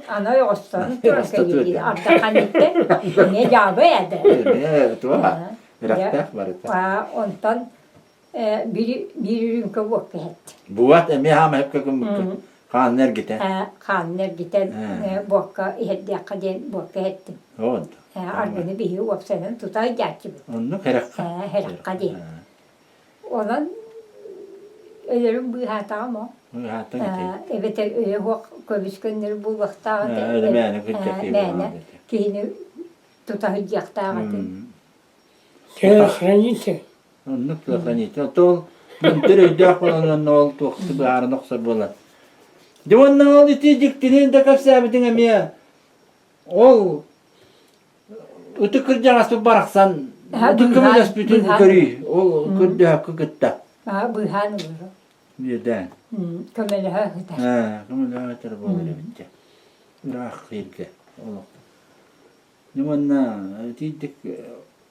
Аны ойоҕостон туран кэлиир. Ардаханиттэн эмиэ дьаабы эдэ. Эмиэ туох үрэхтээх барыта. Онтон биир биир үрүҥкэ буокка иһэттим. Буат эмиэ хаама эпкэ гыммыкка. Хаанын эргитэн. Хаанын эргитэн буокка иһэрдиэххэ диэн буокка иһэттим. Аргыны биһи уопсайынан тута ыйдааччыбыт. Оннук хэрэххэ. Хэрэххэ диэн. Онон өлөрүм быыһаатаҕым ол. Быыһаатаҥ ити. Эбэтэр өйө суох көбүс көннөрү буолуохтаах этэ. Мээнэ кырдьахтыы Мээнэ киһини тута сылдьыахтаах этим. Телохранитель. Оннук телохранитель. Оттон ол мындыр өйдөөх буолан уонна ол туохсы быһааран охсор буолан. Дьэ уонна ол ити дьиктини да кэпсээбитиҥ эмиэ ол Ытык кырдьаҕаспыт барахсан ытык көмөлөспүтүн көрүй, ол көрдөһөккө кытта. Быыһаан ылара. Биэдээн. Көмөлөһө сытар. Көмөлөһө сытар буолар эбит дьэ. Ыраах сиргэ олох. Уонна итиитик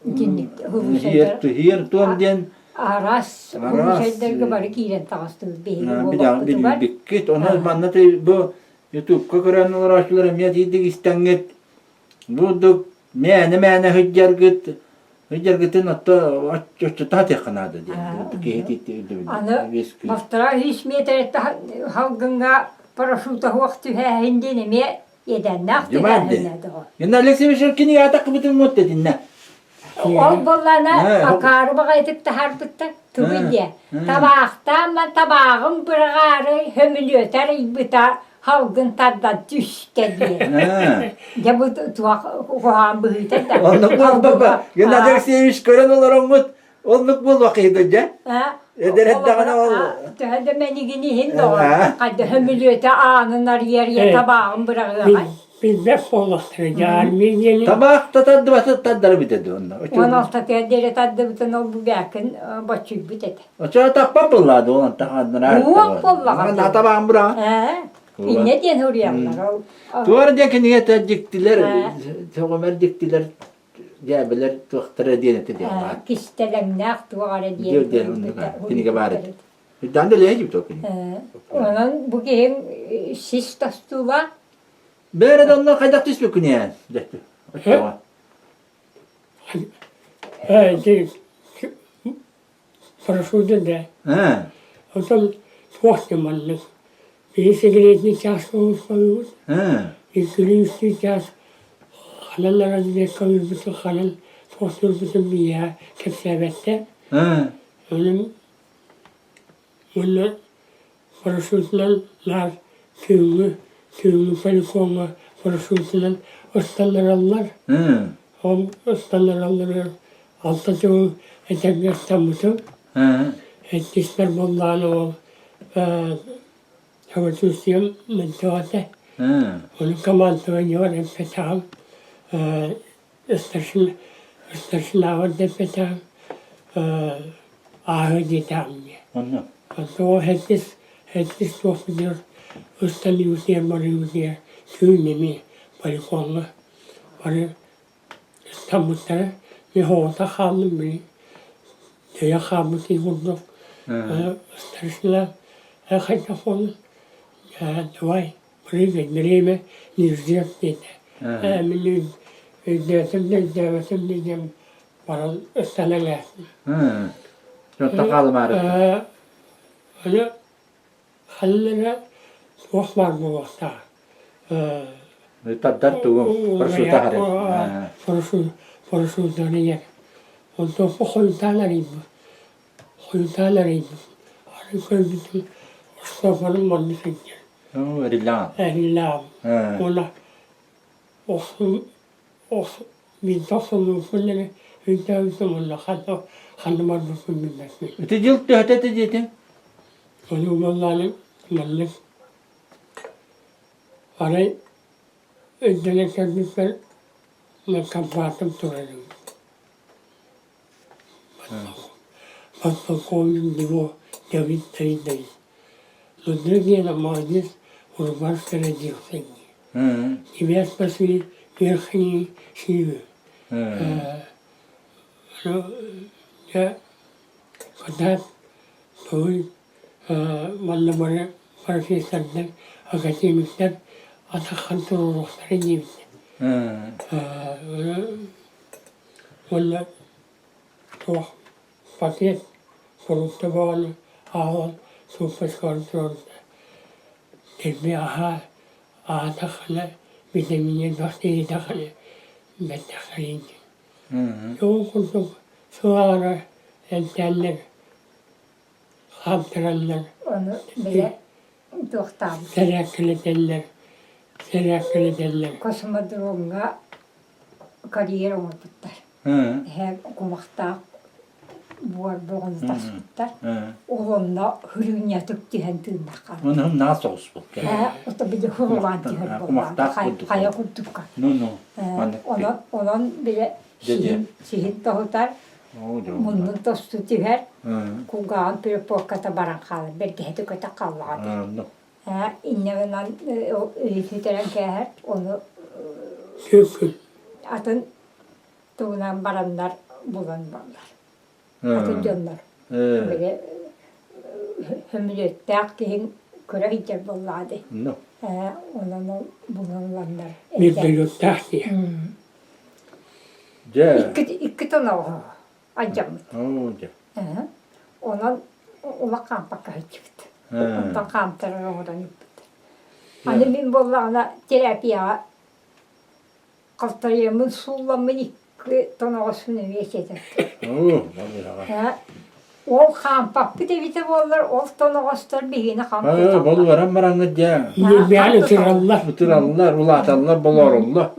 Иһиэр туом диэн араас улуусайдарга бары киирэн таҕыстыбыт биһиги буолуохпутугар. Билбиккит. Онон манна бу Ютубка көрөн олорооччулар эмиэ итиитик истэҥҥит Бурдук мээнэ-мээнэ сылдьаргыт, сылдьаргытын отто оччото сатыахха наада диэн киһи Аны полтора үс миэтэрэ салгыҥҥа парашюта суох түһээһин диэн эмиэ иэдээннээх түһээһин доҕор. Инна Алексеевич кинигэ атаккыбытын муот этиннэ. Ол буоллаана акаары баҕайытык таһаарбыттар. Тугуй диэ? Табаахтаан табааҕын быраҕаары сөмүлүөтэ арыйбыта халгын тардан түстэ диэн. Дьэ бу туох куһаҕан быһыыта да. Оннук буолбапа. Геннадий Алексеевич көрөн олороҥҥут оннук буолуох киһи дьэ. Эдэр эрдэҕинэ ол Төһө да мэнигин иһин доҕор, хайда сөмүлүөтэ аанын арыйар табааҕын быраҕыаҕай. Билбэт буоллахтара дьаармыы диэни. Табаах да тардыбата тардара бүтэ дуо онно. Уон алтатыгар диэри тардыбытын ол бу бээкин боччуйбут этэ. Оччоҕо таппат буоллаа дуо онтон Уох буоллаҕа. Табаҕын быраҕа. Инньэ диэн суруйаллар ол. Туора диэн кинигэ дьиктилэр, сөҕүмэр дьиктилэр дьээбэлэр туохтара диэн этэ диэн баар. Кистэлэҥнээх туох эрэ диэн. Диэн кинигэ баар этэ. Үрдээн да лэһэ дьибит ол кинигэ. Онон бу киһиҥ сис тостуула Бээрэ да онно хайдах түспүккүн эн? Оччоҕо. Ээ, парашюта да. Онтон туох да маннык. Биһи сигаретный чаас оҥостоллубут. Иккилии-үстүү чаас ханан аралдьыйа көмүлбүтүн ханан туохтуурбутун биһиэхэ кэпсээбэттэр. Онон уонна парашютунан наар түүҥҥү түүҥҥү полигоҥҥа парашютунан ыстаннараллар. Ол ыстаннаралларыгар алта сыл этэҥҥэ ыстаммытым. Иккиспэр буоллаҕына ол самочувствием мөлтөх этэ. Ону командованиебар эппэтэҕим старшина старшинабар да эппэтэҕим ааһыы диэтэҕим дии. Онно. Тоҕо сэттис сэттис туохпутугар ыстаныыбытыгар барыыбытыгар түүн эмиэ полигоҥҥа бары ыстаммыттара. Мин оҕото хааллым били өйө хаалбыт киһи курдук старшина хайдах буоллун давай прыгай время не ждет диэтэ. Мин өйдөөтүм да өйдөөбөтүм да диэн баран ыстанан ээстим. Дьонтон хаалымаары. Аны ханна эрэ туох баар буолуохтаах. Тардар тугу парашюта харай. Парашютарыйар. Онтон хойутаан арыйбыт. Хойутаан арыйбыт. Арай көрбүтүм оскуолабын манна сылдьар. Эриллэҕин. Эриллэҕим. Уонна охсун биирдэ охсуллубуппун эрэ өйдөөбүтүм уонна ханна ханна барбыппын билбэппин. Ити дьыл төһөтө этэ диэтиҥ? Ону буоллаҕына маннык арай өйдөнөн кэлбиппэр компаатым турар эбит. Подполковник его Давид Давидович. Мудрый молодец, рубашка родился. Тебя спасли верхние силы. Я когда той манна бары профессордар, академиктар атаххан туруоруохтара диэбиттэр. Уонна туох пакет фрукта бөҕөнү ааҕан сууппачкаҕар туруорда. Дэлби аһаа, аһаатаххына витаминэ элбэх диэтэххинэ бэртээхэйин диэн. Ол курдук сыл аара эмтээннэр, хаамтараннар Ону бile туохтаабыт. сэрээккэлэтэллэр, сэрээккэлэтэллэр. Космодромҥа карьер оҥорбуттар. Эһээ кумахтаах буор бөҕөнү таспыттар. Ол онно хырыынньатык түһэн тыыннахха. Оны наа соҕуспут. Ээ, ото били хурулаан түһэр Кумахтаах курдук. Хайа курдукка. Ну ну. Онон онон бile сиһин сиһин тоһутар, муннун тосту түһэр, кулгааҕын припорката баран хаалар, бэргэһэтэ көтө хааллаҕа дии. Инньэ гынан сүтэрэн кээһэр, ону атын тугунан бараннар булан бараллар. Атын дьоннор. Били сөмөлүөттээх киһиҥ көрө сылдьар буоллаҕа дии. Онон ол булан ыланнар. Вертолеттаах дии. Дьэ. Икки тоноҕоһо алдьаммыт. Дьэ. Онон улах хаампакка сылдьыбыт. Онтон хаамтарар оҥорон ыыппыт. Аны мин буоллаҕына терапияҕа халтарыйаммын суулламмын икки тоноҕоспун эмиэ сиэтэр. Ол хаампаппыт эбитэ буоллар, ол тоноҕостор биһигини хаампаталлар. Болуоран бараҥҥыт дьэ. Ньирбээн ытыраллар. Ытыраллар, улааталлар, болоороллор.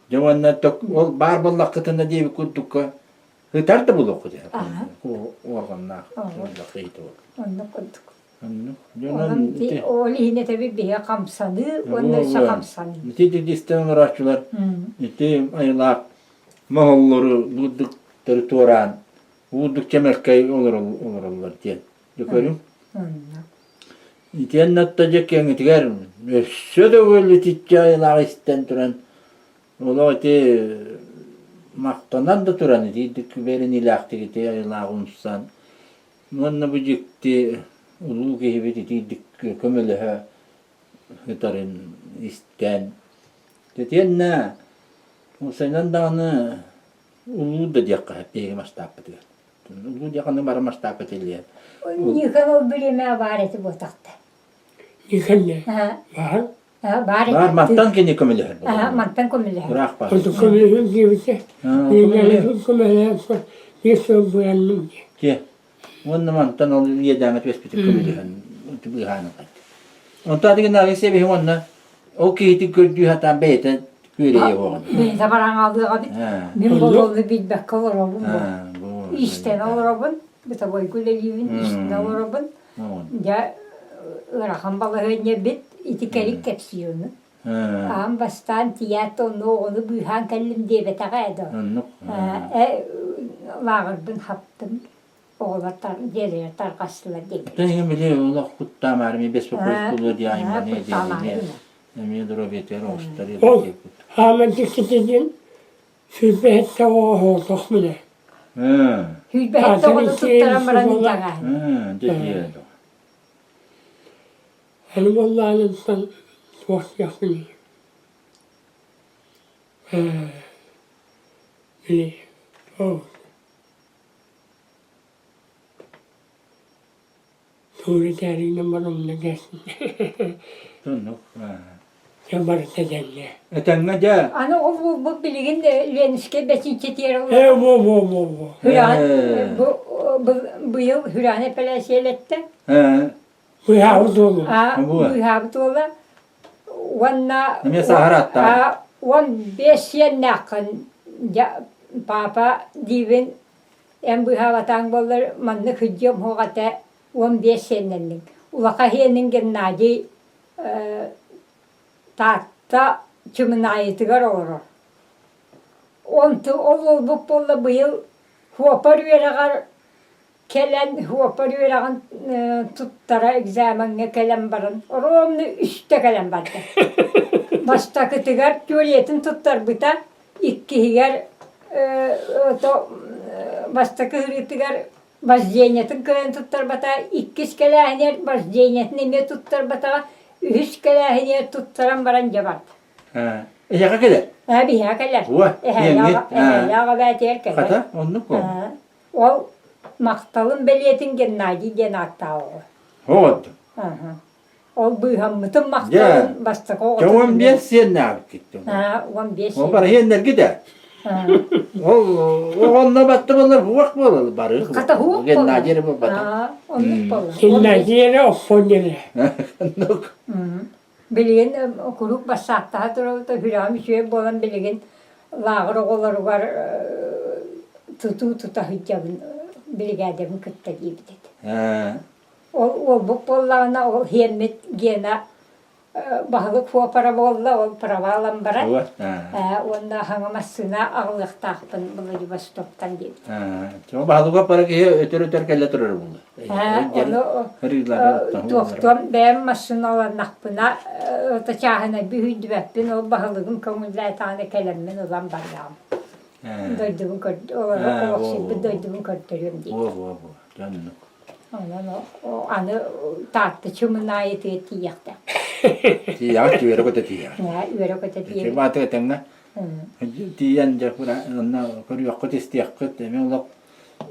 Дьэ уонна ол баар буоллаххытына диэбит курдукка Ытар да булуоххут уорганнаах Оннук курдук. Онон ол иһин этэбит биһи хамсаныы уонна өссө хамсаныы. Ити дидистэн олорооччулар ити айылаах моһоллору бурдуктары туораан уурдук чэмэлкэй олороллор диэн. Дьэ көрүҥ. Итиэннэ отто дьэ киэҥитигэр өссө да өлүтүччэ айылаах истэн туран Олох ити махтанан да туран итиирдик бэриниилээхтик ити айылаах умсан уонна бу дьикти улуу киһибит итиирдик көмөлөһө сытарын истэн итиэннэ уопсайынан даҕаны улуу да диэххэ сөп биһиги мастааппытыгар улуу диэххэ аны бары мастааппа этиллиэн Никон ол бириэмэ баар этэ буотахта. Никон баар Баар Баар мантан кини көмөлөһөр. Мантан көмөлөһөр. Ыраах баар. Онтон көмөлөһөр диэбитэ. Мин көмөлөһөр биир сыл буянным дии. Дьэ. Уонна мантан ол иэдээҥҥэ түбэспитин көмөлөһөн быыһаан ылбат. Онтон аты гына сэбиһи уонна ол киһитин көрдүү сатаан бэйэтэ күөрэйэ уоҕун. Бэйэтэ баран аалыаҕа бит. Мин болуолу билбэккэ олоробун бу. Истэн олоробун, бытовойга үлэлиибин, истэн олоробун. Дьэ ыарахан балаһыанньа бит ити кэлик кэпсиир ону. Аан бастаан тиийээт онно оҕону быыһаан кэллим диэбэтэҕэ ээ доо. Э лааҕырбын хаптым оҕолор дьиэлэрэ тарҕастылар диэбит. Тэҥин били олох куттаамаары ми беспокоить буолуо диye айманы диye эмиэ доруобуйатыгар оҕустар Ол хааман дьиктитигин сүүрбэһиттэ оҕоһоотох мine. Сүүрбэһиттэ оҕону туттаран баран ыытаҕаһын. Аны буоллаҕыттан туох диэхпиний ээ били ол Суурэтээринэн барымна кээстин Соннук. Дьэ барыта этэҥҥэ. Этэҥҥэ дьэ. Аны ол буолбут билигин Ленскэй бэчиинчэтигэр Ээ во во во во. Хүрэҕин бу быйыл хүрэҕин эпэрээссийэлэттэ. Ээ. Быыһаабыт уолу. Быыһаабыт уола. Уонна Эмиэ саһар аттаах. 15 сиэннээххин папа диибин эн быыһаабатаҥ буоллар маннык сылдьыам суох этэ 15 сиэннэнниҥ. Улахан сиэниҥ Геннадий Таатта Чымынаайытыгар олорор. Онту ол уолбут буолла быйыл Хуопар үөрэҕэр кэлэн Хуопар үөрэҕин туттара экзамеҥҥа кэлэн баран ровно үстэ кэлэн барда. Бастакытыгар теориятын туттарбыта, иккиһигэр бастакы ыһыытыгар вождениетын кыайан туттарбата, иккис кэлээһинигэр вождениетын эмиэ туттарбатаҕа, үһүс кэлээһинигэр туттаран баран дьэ барда. Эһиэхэ кэлэр? Ээ, биһиэхэ кэлэр. Уо, Эһээлээх эбээтигэр кэлэр. Хата, оннук ол. Ол махталын бэлиэтин Геннадий диэн ааттаах оҕо. Оҕот. Ол быыһаммытын махталын бастакы оҕотун. 15 сиэннээбиккит. 15 Ол бары сиэннэргит ээ. Ол оҕонно батты буолар хуох буолар бары. Хата хуох Геннадий эрэ буолбата. Оннук буолар. Геннадий эрэ оппон эрэ. Оннук. Билигин куруук бассааттаһа турабыт, сүрэҕим үчүгэй буолан билигин лааҕыр оҕолоругар тутуу тута сылдьабын биригээдэбин кытта диэбит этэ. Ол уолбут буоллаҕына ол сиэммит Гена баһылык фуопара буолла, ол провалан баран уонна хаҥа массыына аҕалыахтаахпын Владивостоктан диэбит. Баһылык пара киһи өтөр-өтөр кэлэ турар буолла. Ону туохтуом бэйэм массыыналаннахпына чааһынай бүһүйдүбэппин ол баһылыгым көҥүллээтэҕинэ кэлэммин ылан барыаҕым. Дойдубун олохсуйбут дойдубун көрдөрүөм диир. Онон аны Таатта Чымынаайытыгар тиийиэхтээх. Тиийэҕит үөрэ-көтө тиийэҕит. Үөрэ-көтө тиийэбит. Бааты этэҥҥэ тиийэн дьэ онно көрүөххүт истиэххит эмиэ олох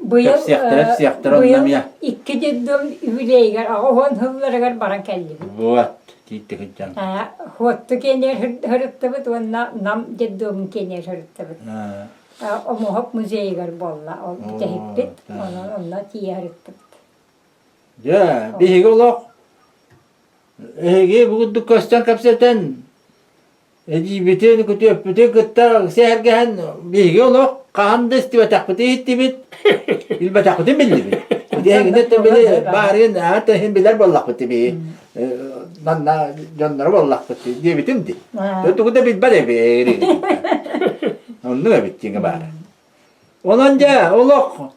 Быйыл, Кэпсиэхтэрэ, быйыл онно эмиэ. икки детдом үбүлүөйүгэр 80 сылларыгар баран кэллибит. Вот, тиийдик сылдьан. Хуотту киэнигэр сырыттыбыт уонна Нам детдомун киэнигэр сырыттыбыт. Омоһоп музейыгар буолла, ол бүтэһикпит, онон онно тиийэ сырыттыбыт. Дьэ, биһиги олох эһиги бу курдук көстөн кэпсэтэн Эдьиийбитин, күтүөппүтүн кытта сэһэргэһэн биһиги олох хаһан да истибэтэхпитин иһиттибит, билбэтэхпитин биллибит. Ити эһигини били баарыын аат иһин билэр буоллахпыт биһи манна дьонноро буоллахпыт диэбитим дии. Тугу да билбэт эбит. Оннук эбит дьиҥэ баара. Онон дьэ олох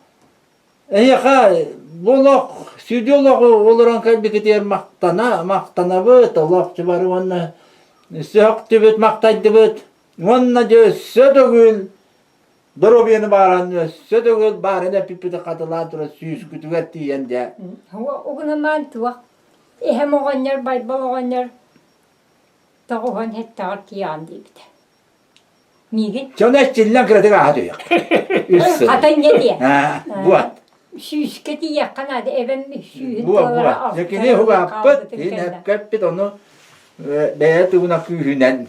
Эһиэхэ бу олох сүдү олоҕу олорон кэлбиккитигэр махтана, махтанабыт, олох бары уонна сөхтүбүт, махтайдыбыт уонна дьэ өссө төгүл доруобуйаны бааран өссө төгүл баарын эппиппити хатылаан туран сүүскүтүгэр тиийэн дьэ. Угунамаан туох эһэм оҕонньор Байбал оҕонньор тоҕуһун эттэҕэр тиийэҕин диэбитэ. Миигин? Дьон эрчиллэн кыратык ааһа түһүөх. Үс сыл. Хата инньэ диэ. Буот. Сүүскэ тиийиэххэ наада. Эбэм сүүһүн Буо, туолара буо. Дьэ кини угааппыт, кини эппит ону бэйэ тугуна күүһүнэн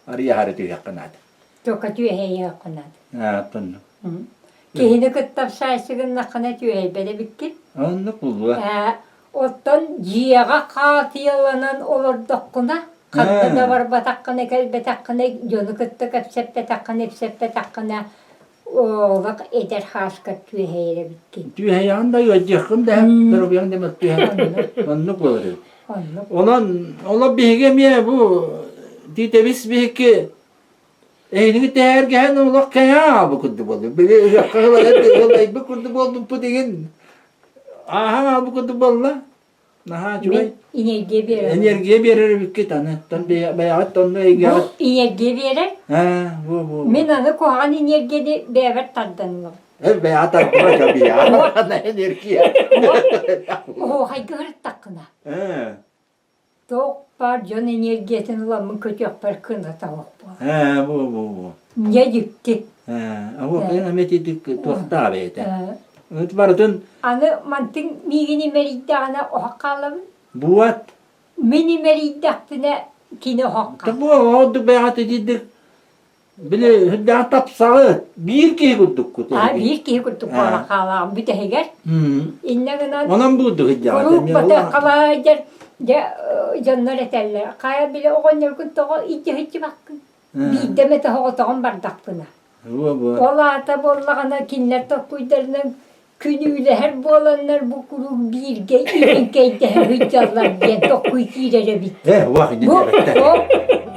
арыйаһары түһүөххэ наада. Тока түөһэйиэххэ наада. Тонну. Киһини кытта общайсыгыннаххына түөһэйбэт эбиккин. Оннук буолуо. Ээ, оттон дьиэҕэ хаатыйаланан олордоххуна, ханна да барбатаххына, кэлбэтэххинэ, дьону кытта кэпсэппэтэххинэ, ипсэппэтэххинэ, олох эдэр хааскар түөһэйэр эбиккин. Түөһэйэҕин да ыалдьыаххын да доруобуйаҥ да мөлтүөһэ оннук буолар эбит. Оннук. Онон олор биһиги эмиэ бу тиитэбис биһикки Эһиги тэһэргэһэн олох кэҥээн аалбыт курдук буоллум. Били ыһыахха ылайбыт курдук буолбуппут игин ааһан аалбыт курдук буолла. Наһаа үчүгэй. Энергия биэрэр. Энергия биэрэр эбиккит аны. Тон бэйэҕит онно эйгэҕит. Энергия биэрэр. Аа, бу бу. Мин аны куһаҕан энергияны бэйэбэр тардан ылабын. Эр бэйэҕэ тардыма биһиэхэ энергия. Оһуохайга ырыттаххына. Ээ. Туох баар дьон энергиятын ыламмын көтүөхпэр кыната оһох буолар. Ээ, бу бу бу. Дьэ дьикти. Ээ, оһуохайын эмиэ итинник туохтаах бэйэтэ. Ыт барытын Аны мантыҥ миигин имэрийдэҕинэ оһох хаалабын. Буот. Мин имэрийдэхпинэ кини оһох хаалар. Бу ордук бэйэҕит итинник Били үрдээх тапсаҕы биир киһи курдуккут. Аа, биир киһи курдук буола хаалаҕым бүтэһигэр. Иннэ гынан Онон буурдук илдьэҕит. Куруук батыаххалаайдьар дьэ дьоннор этэллэр. Хайа били оҕонньоргун тоҕо илдьэ сылдьыбаккын? Биирдэ эмэ тоһоҕотоҕун бардахпына. Ол аата буоллаҕына кинилэр толкуйдарынан күнүүлэһэр буоланнар бу куруук бииргэ ириҥкэйдэһэ сылдьаллар диэн токкуй киирэр эбит. Э, уах, инньэ диэбэттэр.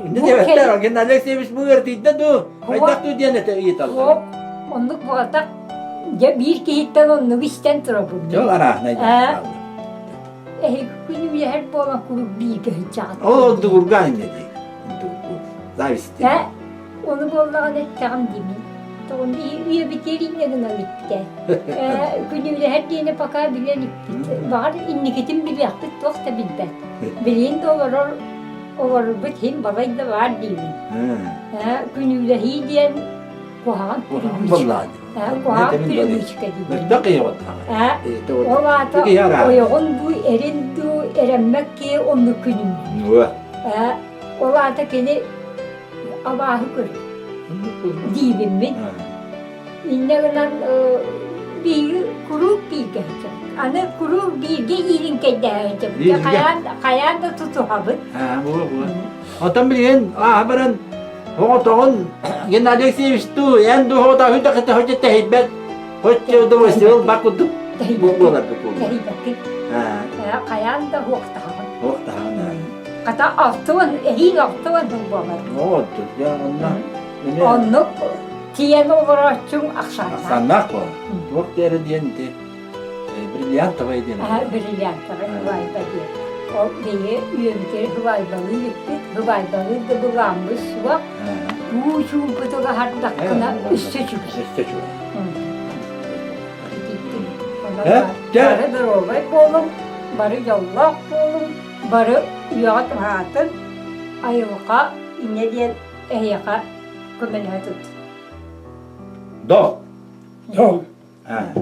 Инньэ диэбэттэр, Геннадий Алексеевич бу ыартыйда дуу, хайдах дуу диэн этэ ыйыталлар. Оннук буолбатах. Дьэ биир киһиттэн оннугу истэн турабын. Дьол арааһынай диэн Эһиги күнүүлэһэр буолан куруук бииргэ сылдьаҕыт. Ол ордугургаан инньэ дии. Зависть. Ону буоллаҕына эттэҕим дии мин. Тоҕо үйэбитигэр инньэ гынан иттэ. Күнүүлэһэр диэни пока билэ иликпит. Баҕар инникитин билиэхпит туох да билбэт. Билигин да олорор олорорбут иһин балай да баар диибин. Күнүүлэһии диэн куһаҕан буоллаҕа Куһаҕан привычка диибин. Мөлтөх киһи Ол аата ойоҕун дуу, эрин дуу эрэммэт киһи оннук күнүүлүүр. Ол аата кини абааһы көр диибин мин. Инньэ гынан биһиги куруук бииргэ сылдьабыт. Аны куруук бииргэ иилиҥкэйдэһэ сылдьабыт. Хайаан, хайаан да тутуһабыт. Отон билигин ааһа баран оҕотоҕун Геннадий Алексеевич дуу, эн дуу оҕотоҕун да кытта хоть тэһийбэт, хоть удовольствие ылбат курдук буоларга буолла. Тэһийбэккин. Хайаан да уохтаһаҕын. Уохтаһаҕын. Хата алтыан, эһиил алтыан сыл буолар. Оҕоту, дьэ онно Оннук тиийэн олорооччуҥ ахсааннаах. Ахсааннаах буолар. Туох диэри диэн ити бриллиантовай диэн. Бриллиантовай сыбаайба диэн. Ол биһиги үйэбитигэр сыбаайбалыы иликпит, сыбаайбалыыр да былааммыт суох. Уу чуумпутуга хардаххына өссө үчүгэй. Өссө үчүгэй. Бары доруобай буолуҥ, бары дьоллоох буолуҥ, бары үйэҕэ туһаатын, айылҕа инньэ диэн эһиэхэ көмөлөһө тут. До. До. А.